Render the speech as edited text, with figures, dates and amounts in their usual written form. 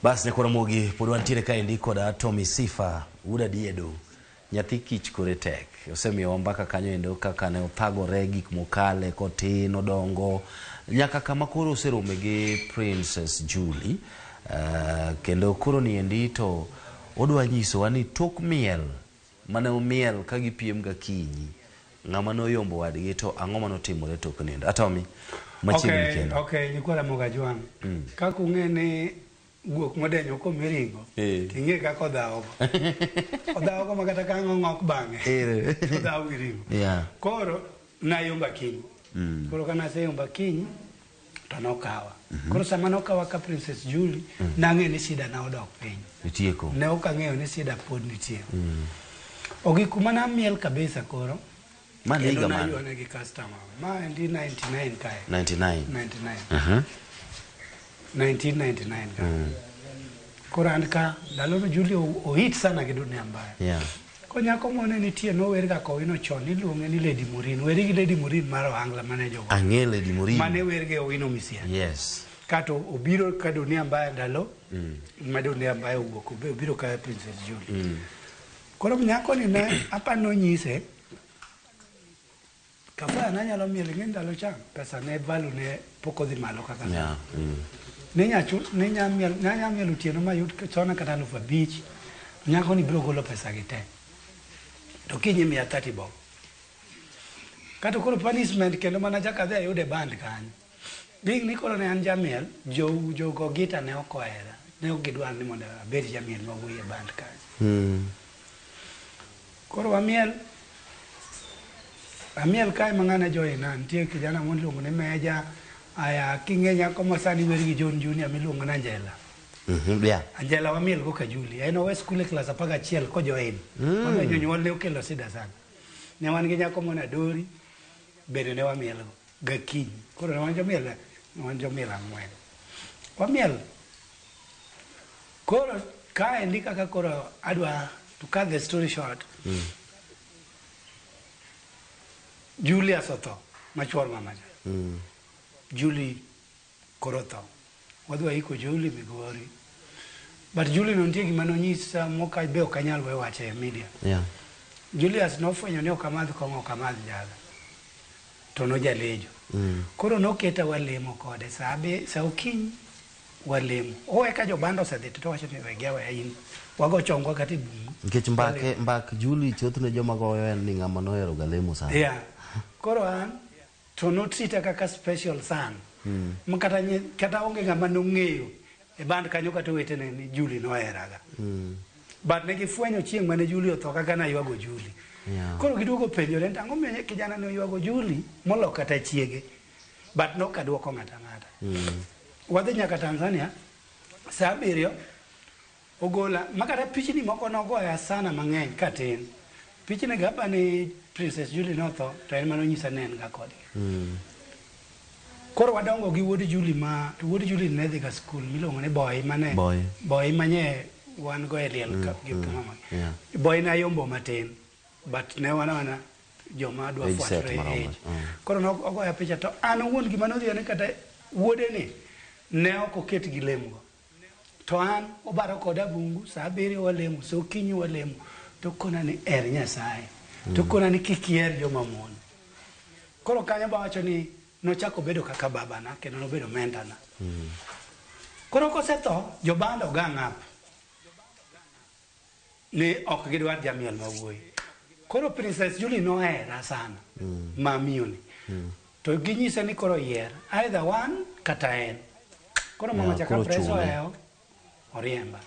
Bas ne Ramogi pod wantiere kaendi koda Tommy Sifa wuod Adiedo nyathi kich kore tek osemiyowa mbaka kanyo endo kaka ne othagore gik mokale kotin odongo nyaka kama koro oserome gi Princess Julie. Kendo koro niendi to odwa nyisowa ni tok miel mane omiel ka gipiem gakinyi ng'ama noyombo wadgi to ang'o manotimore tok nindo. Atomi machiegni kendo. Okay, nyikwa Ramogi Ajwang'. Kaka ung'e ni guok modenyo komi ringo, ting'e kaka odhawogo. Odhawogo ma kata ka ang' ong'ok bang'e, odhawo gi ringo. Koro nayombo akinyi. Koro ka naseyombo akinyi, to nokawa. Koro sama nokawa ka Princess Julie, nang'eyo ni shida na odok piny. Itieko. Ne ok ang'eyo ni shida pod nitie. Ogik kuma namiel kabisa koro. Ma ne Kendo higa mane? nayuane gi customer. Ma endi 99 kae. 99. 99. 1999 ka. Koro an ka ndalono Julie ohit sana gi Dunia Mbaya. Ko nyako mone nitie nower ga Kowino chon iluonge ni Lady Morin. Weri gi Lady Morin mar Ohangla mane jogo. Ang'e Lady Morin. Mane wer gi Owino Misia. Yes. Kato obiro ka Dunia Mbaya ndalo ma Dunia Mbaya owuok obiro ka Princess Julie. Koro nyako ni ne apa nonyise Kafaya nanyalo miel ing'e ndalo cha pesa ne value ne pok odhi malo kaka sani. Ne nya miel nanya miel otieno mayud chona kata 5,000. Nyako ni biro golo pesa gi te. To kiny imiya 30 bob. Kato koro punishment kendo mana chako adhi ayude band kanyo. Being ni koro ne an jamiel, jo jogo gita ne ok ohera. Ne ok gidwar ni mondo abed jamiel mawuoyi e band kanyo. Koro wamiel amiel kae ma ng'ane joina nitie kijana moro iluongo ni Meja aya king'e nyako ma sani wer gi John Junior miluongo ni Angela. Angela wamiel go ka Julie. En owe skul e klas 11 kojoin. Mano jonyuol ne okelo sida sana. Ne wan gi nyako moro Adori bende ne wamiel go gakinyi. Koro ne wan jomiel ne wan jomiel ang'wen. Wamiel koro kaendi kaka koro adwa to cut the story short. Julius otho machuor mama cha. Julie koro otho. Wadhi waiko Julie Migori. But Julie no nitie gima nonyisa moka be ok anyal we wacho e media. Julius nofwenyo ni ok amadh kong'o ok amadh njaga. To nojalejo. Koro noketa walemo kode saa saa okinyi walemo. Owe ka jobanda osedhi to wacho ni wegi aweya in. Wago chongwa kata e bungu. Nikech mbake mbak Julie thothne joma goyo en ni ng'ama nohero ga lemo sana. Yeah. Koro an to notrita kaka special son. Ma kata kata onge ng'ama nong'eyo e band kanyo kata owetene ni Julie noheraga. But ne gifwenyo chieng' mane Julie otho kaka naywago Julie. Koro giduogo penjore ni ang'o miyo kijana ni oywago Julie molo kata chiege. But nok aduoko ng'ata ang'ata. Wadhi nyaka Tanzania saa 7 ogola makata pichni moko nogoya sana mang'eny katin. Pichni ga ni Princess Julie notho to en manonyisa ni en ga kodgi. Koro wadongo gi wuod Julie ma to wuod Julie ne dhi ga skul miluongo ni Boy mane Boy. Boy manye wan go e liel ka gi mama. Boy ne ayombo matin but ne wan wana joma dwa Age set fuatore maromo. age. Koro nogoya picha to an owuon gima nodhiya ni kata wuode ni ne ok oket gi lemgo. To an obaro koda bungu saa 7 walemo, saa okinyi walemo to kona ni her Nyasaye. To kona ni kik iher joma mon. Koro kanyo bawacho ni nochako bedo kaka babana kendo nobedo mentana. Koro kosetho jobanda ogang up ni ok gidwar jamiel mawuoyi. Koro Princess Julie nohera sana ma miyo ni. To ginyise ni koro yier either one kata en. Koro mama Yeah, cha ka koro press chune. ohewo oriemba.